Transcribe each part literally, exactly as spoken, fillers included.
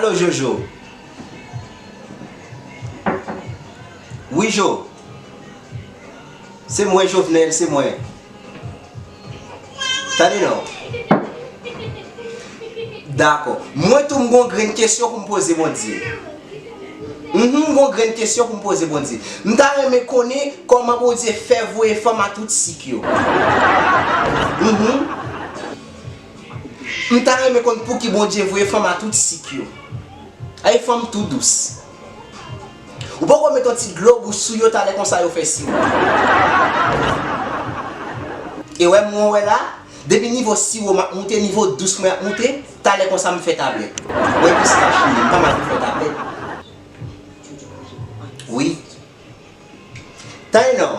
Alo, Jojo. Wi, Jo. Se mwen, Jovenel, se mwen. Tande non. Dakò. Mwen tou, m gon grenn kesyon pou m poze Bondye. Mhm, m gon grenn kesyon pou m poze Bondye. M ta renmen konnen kòman Bondye fè voye fanm a tout sik yo. Mhm. M ta renmen konn pouki Bondye voye fanm a tout sik yo. Ay, fanm tou dous. Ou poko met yon ti dlo bouch sou yo, talè konsa yo fè siwo. E wè, mwen wè la, depi nivo siwo m ap moute, nivo dous mwen ap moute, talè konsa m fè tablèt. Mwen pistach li ye, m pa mal pou fè tablèt. Wi. Tande non.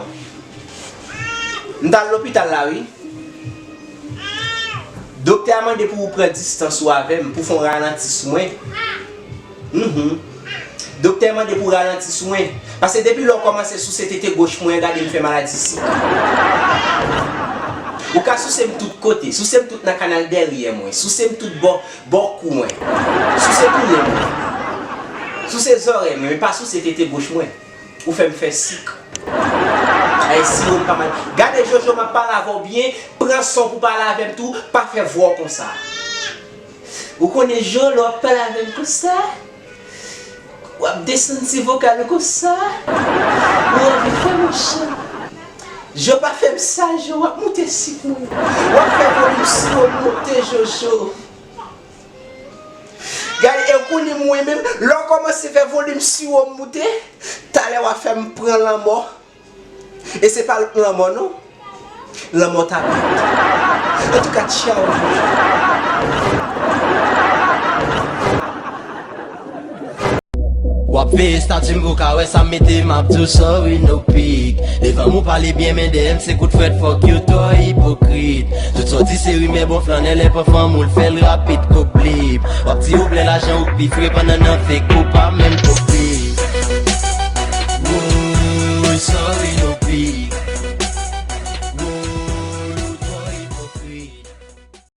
M t al lopital la, wi. Doktè a mande pou ou pran distans ou avè m, pou fè yon ralanti sou mwen. Mhm. Doktè a mande pou ralanti sou mwen. Paske depi lè w kòmanse souse tete goch mwen, gade m fè maladi sik. Ou ka souse m tout kote. Souse m tout nan kanal dèryè mwen. Souse m tout bò, bò kou mwen. Souse tou nen mwen. Souse zòrèy mwen, men pa souse tete goch mwen. Ou fè m fè sik. Ay, siwo m pa mal. Gade, Jojo, m ap pale avè w byen. Pran san w pou pale avè m tou. Pa fè vwa w konsa. Ou konnen, Jo, lè w ap pale avè m konsa, w ap desann ti vokal ou konsa. Ou anvi fè m chan. Jo, pa fè m sa, Jo, w ap moute sik mwen. W ap fè volim siwo m moute, Jojo. Gade, e w konnen mwen menm, lè w kòmanse fè volim siwo m moute, talè w a fè m pran lanmò. E se pa lanmò non. Lanmò tablet. Antouka, tchaw. W ap veye estati m pou w ka wè sa m mete, m ap di w sorry, no pic. Devan m ou pale byen, men dèyè m se kout frèt, fòk yo twò ipokrit. Tout sa w di se rimè, bon flannè, lè pran fanm ou l fè l rapid, kòk blip. W ap di ou plen lajan, ou k pi fre, pandan nan fake ou pa menm kòk blip.